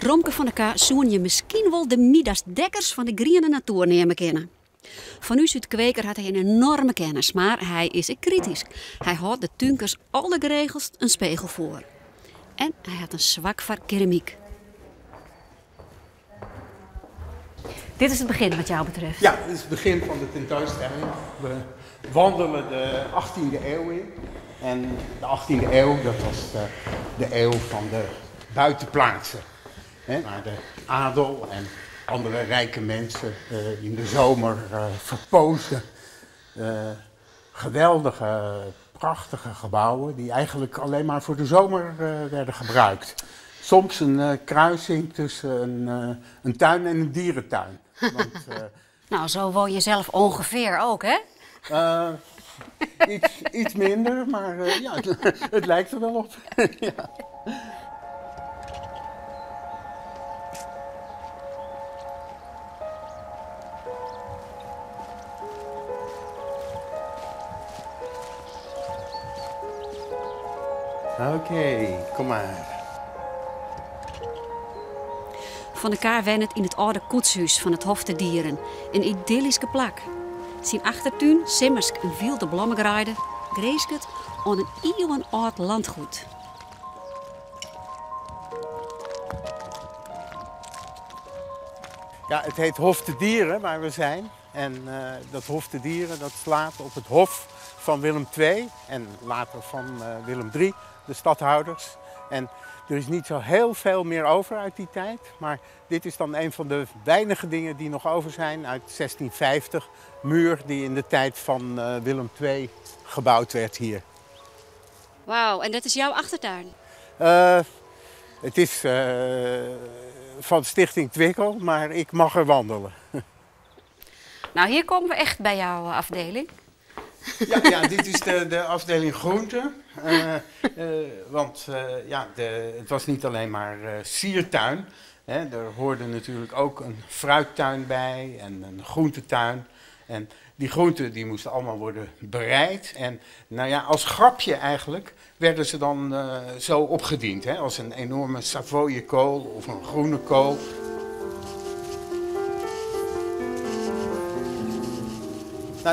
Romke van der K soene je miskien wol de Midas Dekkers fan de griene natoer neame kinne. Fan ús út kweker hat hy in enorme kennis, mar hy is ek kritysk. Hy hâldt de túnkers aldergeregeldst in spegel foar. En hy hat in swak foar keramyk. Dit is it begjin wat jou betreft? Ja, dit is it begjin fan de tentoanstelling. We wandelen de achttiende eeuw in. En de achttiende eeuw, dat was de eeuw van de buitenplaatsen. Waar de adel en andere rijke mensen in de zomer verpoosden. Geweldige, prachtige gebouwen die eigenlijk alleen maar voor de zomer werden gebruikt. Soms een kruising tussen een tuin en een dierentuin. Want, Nou, zo woon je zelf ongeveer ook, hè? Iets minder, maar ja, het lijkt er wel op. Ja. Oké, kom maar. Van der K wennet yn it âlde koetshús fan it Hof te Dieren, in idyllyske plak. Syn achtertún, simmersk in wylde blommegreide, grinzget oan in iuwenâld landgoed. Ja, het heet Hof te Dieren waar we zijn. En dat Hof te Dieren dat slaat op het hof van Willem II en later van Willem III, de stadhouders. En er is niet zo heel veel meer over uit die tijd, maar dit is dan een van de weinige dingen die nog over zijn uit 1650. Muur die in de tijd van Willem II gebouwd werd hier. Wauw, en dat is jouw achtertuin? Het is van Stichting Twickel, maar ik mag er wandelen. Nou, hier komen we echt bij jouw afdeling. Ja, ja, dit is de afdeling groente. Want ja, het was niet alleen maar siertuin. Hè. Er hoorde natuurlijk ook een fruittuin bij en een groentetuin. En die groenten die moesten allemaal worden bereid. En als grapje eigenlijk werden ze dan zo opgediend. Hè, als een enorme savoyekool of een groene kool.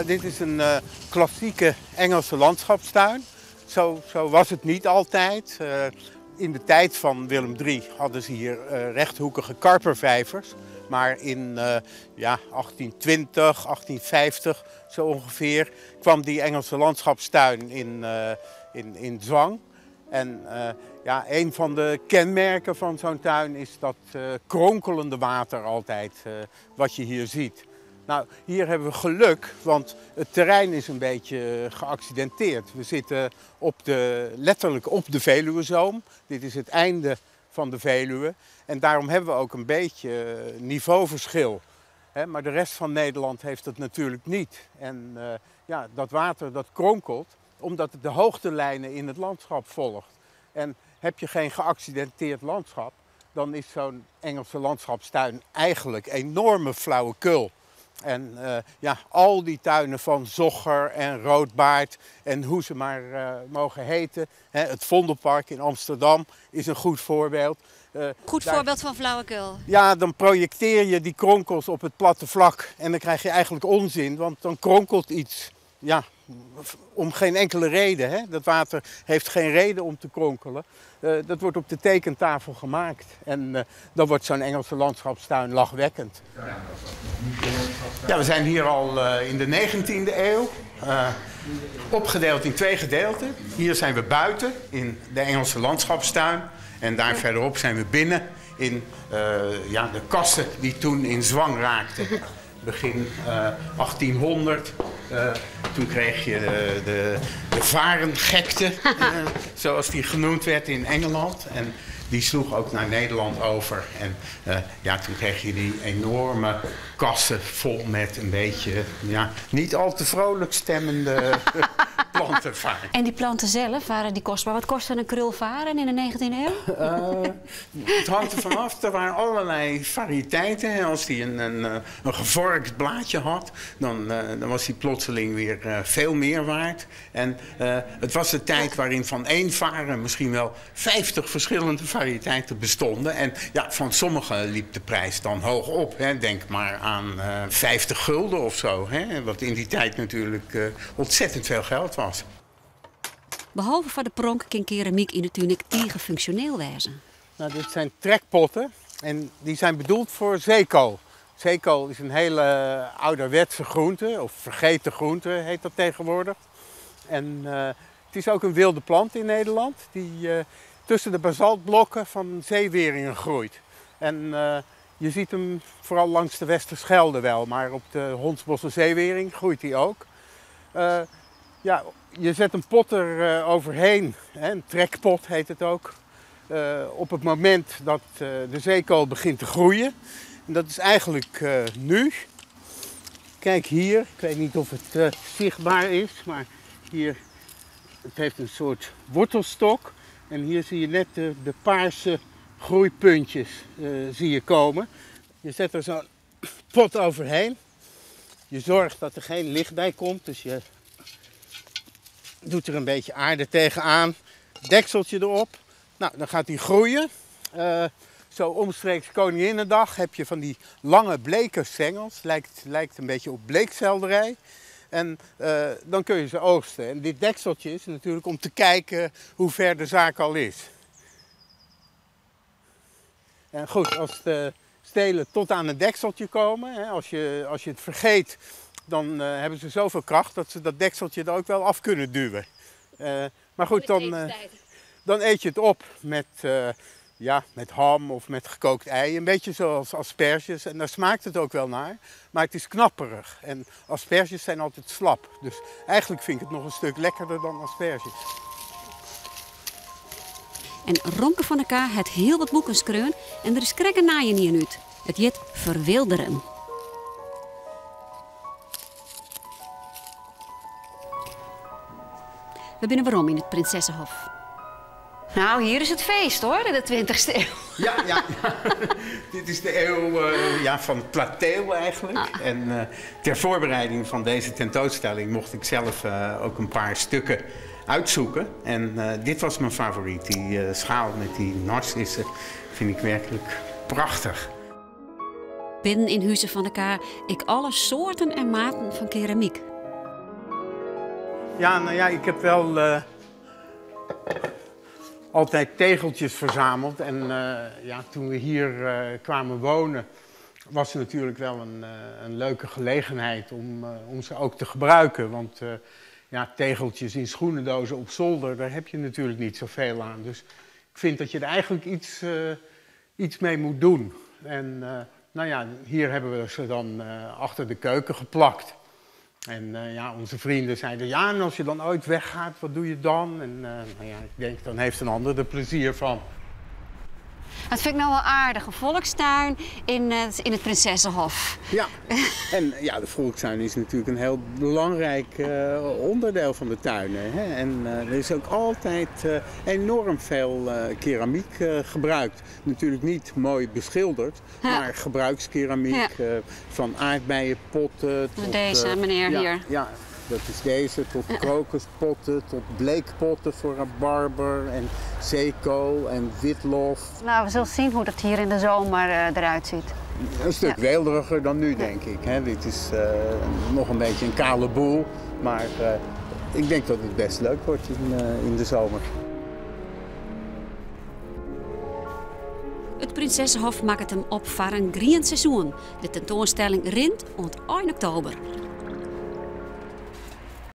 Dit is een klassieke Engelse landschapstuin. Zo was het niet altijd. In de tijd van Willem III hadden ze hier rechthoekige karpervijvers. Maar in 1820, 1850 zo ongeveer kwam die Engelse landschapstuin in zwang. En een van de kenmerken van zo'n tuin is dat kronkelende water altijd wat je hier ziet. Hier hebben we geluk, want het terrein is een beetje geaccidenteerd. We zitten letterlijk op de Veluwezoom. Dit is het einde van de Veluwe. En daarom hebben we ook een beetje niveauverschil. Hè, maar de rest van Nederland heeft dat natuurlijk niet. En dat water dat kronkelt, omdat het de hoogtelijnen in het landschap volgt. En heb je geen geaccidenteerd landschap, dan is zo'n Engelse landschapstuin eigenlijk enorme flauwekul. En al die tuinen van Zocher en Roodbaard en hoe ze maar mogen heten. Hè, het Vondelpark in Amsterdam is een goed voorbeeld. Goed voorbeeld van flauwekul. Ja, dan projecteer je die kronkels op het platte vlak en dan krijg je eigenlijk onzin, want dan kronkelt iets. Ja, om geen enkele reden. Hè? Dat water heeft geen reden om te kronkelen. Dat wordt op de tekentafel gemaakt. En dan wordt zo'n Engelse landschapstuin lachwekkend. Ja, we zijn hier al in de 19e eeuw. Opgedeeld in twee gedeelten. Hier zijn we buiten in de Engelse landschapstuin. En daar verderop zijn we binnen in de kassen die toen in zwang raakten. Begin 1800. Toen kreeg je de varengekte, zoals die genoemd werd in Engeland. En die sloeg ook naar Nederland over. En toen kreeg je die enorme kassen vol met een beetje, niet al te vrolijk stemmende plantenvaren. En die planten zelf, waren die kostbaar? Wat kostte een krulvaren in de 19e eeuw? Het hangt er vanaf. Er waren allerlei variëteiten. En als die een gevorkt blaadje had, dan was die plotseling weer veel meer waard. En het was de tijd waarin van één varen misschien wel 50 verschillende variëteiten bestonden. En ja, van sommige liep de prijs dan hoog op. Hè. Denk maar aan 50 gulden of zo. Hè. Wat in die tijd natuurlijk ontzettend veel geld was. Behalve foar de pronk kin keramiek yn de tún ek tige funksjoneel wêze. Nou, dit zijn trekpotten en die zijn bedoeld voor zeekool. Zeekool is een hele ouderwetse groente, of vergeten groente heet dat tegenwoordig. En het is ook een wilde plant in Nederland die tussen de basaltblokken van zeeweringen groeit. En je ziet hem vooral langs de Westerschelde wel, maar op de Hondsbosse zeewering groeit hij ook. Ja, je zet een pot er overheen, hè, een trekpot heet het ook, op het moment dat de zeekool begint te groeien. En dat is eigenlijk nu. Kijk hier, ik weet niet of het zichtbaar is, maar hier, het heeft een soort wortelstok. En hier zie je net de paarse groeipuntjes zie je komen. Je zet er zo'n pot overheen. Je zorgt dat er geen licht bij komt, dus je doet er een beetje aarde tegenaan. Dekseltje erop. Nou, dan gaat die groeien. Zo omstreeks Koninginnedag heb je van die lange bleke stengels. Lijkt een beetje op bleekselderij. En dan kun je ze oogsten. En dit dekseltje is natuurlijk om te kijken hoe ver de zaak al is. En goed, als de stelen tot aan het dekseltje komen, hè, als je het vergeet, dan hebben ze zoveel kracht dat ze dat dekseltje er ook wel af kunnen duwen. Maar goed, dan eet je het op met ham of met gekookt ei. Een beetje zoals asperges en daar smaakt het ook wel naar. Maar het is knapperig en asperges zijn altijd slap. Dus eigenlijk vind ik het nog een stuk lekkerder dan asperges. En Romke van der K hat hiel wat boeken skreaun en der is krekt in nije út. It hjit Verwilderen. We binne werom yn it Prinsessehof. Nou, hier is het feest hoor, in de 20ste eeuw. Ja, ja. Dit is de eeuw van het plateel eigenlijk. En ter voorbereiding van deze tentoonstelling mocht ik zelf ook een paar stukken uitzoeken. En dit was mijn favoriet. Die schaal met die narcissen vind ik werkelijk prachtig. Binnen yn huze Van der K ek alle soarten en maten fan keramiek. Ja, nou ja, ik heb wel altijd tegeltjes verzameld. En toen we hier kwamen wonen, was het natuurlijk wel een leuke gelegenheid om ze ook te gebruiken. Want tegeltjes in schoenendozen op zolder, daar heb je natuurlijk niet zoveel aan. Dus ik vind dat je er eigenlijk iets mee moet doen. En hier hebben we ze dan achter de keuken geplakt. En onze vrienden zeiden, ja, en als je dan ooit weggaat, wat doe je dan? En ik denk, dan heeft een ander er plezier van. Dat vind ik nou wel aardig, een volkstuin in het Prinsessenhof. Ja, en de volkstuin is natuurlijk een heel belangrijk onderdeel van de tuinen. Hè? En er is ook altijd enorm veel keramiek gebruikt. Natuurlijk niet mooi beschilderd, maar gebruikskeramiek, van aardbeienpotten tot, Deze meneer hier. Ja, dat is deze, tot krokuspotten, tot bleekpotten voor rabarber en zeekool en witlof. We zullen zien hoe dat hier in de zomer eruit ziet. Een stuk weelderiger dan nu, denk ik. Hè? Dit is nog een beetje een kale boel, maar ik denk dat het best leuk wordt in de zomer. It Prinsessenhof makket him op foar in grien seizoen. De tentoanstelling rint oant ein oktober.